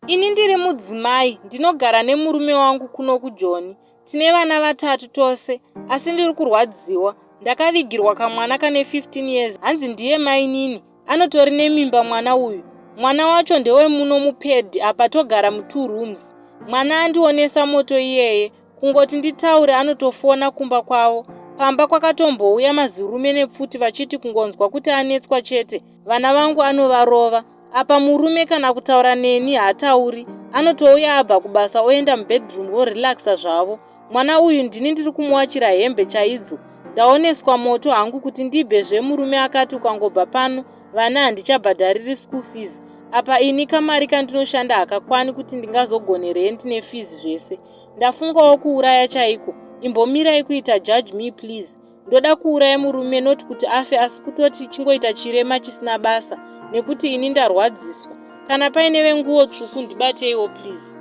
Ini ndiri mudzimai, ndinogara nemurume wangu kuno kuJoni. Tine vana vatatu tose, asi ndiri kurwadziwa. Ndakavigirwa kamwana kane 15 years, hanzi ndiye mainini. Anotori nemimba mwana uyu. Mwana wacho ndewemuno mupedhi apa togara mutwo rooms. Mwana andionesa moto iyeye, kungoti nditaure anotofona kumba kwavo. Pamba kwakatombouya mazirume nepfuti vachiti kungonzwa kuti anetswa chete, vana vangu anovarova. Apa murume kana kutaura neni haatauri, anotouya abva kubasa oenda mubedroom vorelaxa zvavo. Mwana uyu ndini ndiri kumuwachira hembe chaidzo. Ndaoneswa moto hangu kuti ndibve zve murume akati ukangobva pano vana handichabhadhariri school fees. Apa ini kamari kandinoshanda hakakwani kuti ndingazogone rent nefees zvese. Ndafungawo kuuraya chaiko. Imbomirai kuita judge me please. Ndoda kuuraya murume not kuti afe asi kutoti chingoita chirema chisina basa nekuti ini ndarwadziswa. Kana paine venguwo tsvuku ndibateiwo please.